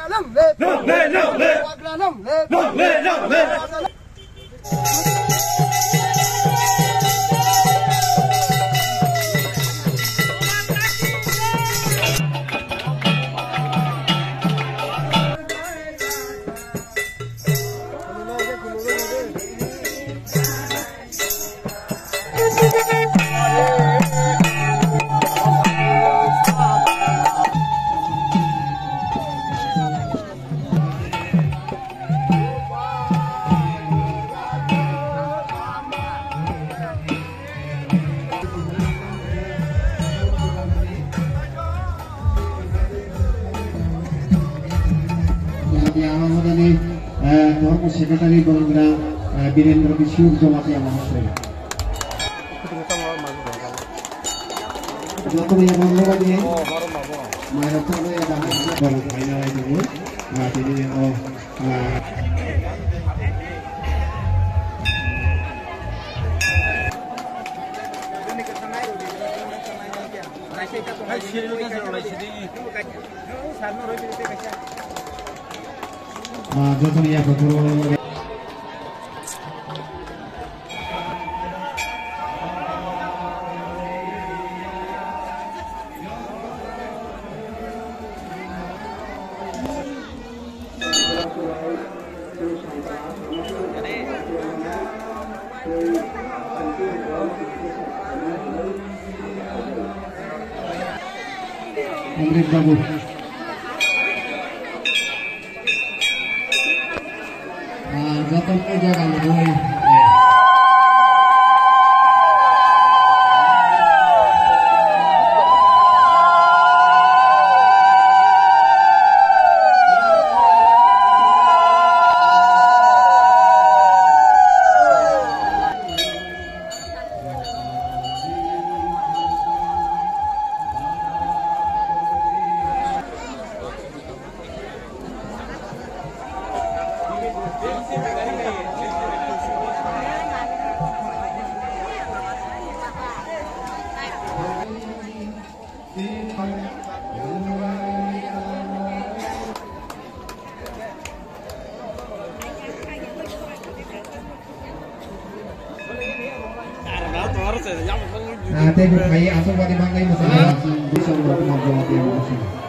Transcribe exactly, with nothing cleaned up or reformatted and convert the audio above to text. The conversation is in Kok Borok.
Long live! Long live, long live! Wagra long live! Long live, long live! Yang, yang, yang, yang, eh, Dhormo Secretary Bonggra, eh, Birendra Biswar Jamatia Mahasoy. Joto ni yang mau lagi. Mai rok tong ya, bang. Bang, mai na lai dulu. Nah, ini, oh, nah. Ah, joto ni ya, betul. Amrit Babu. Ah, joto ni jaga ni boi. Ah, tei bo phai aswk badi mangnai mwsang. Bisong rok ma bo tei bo.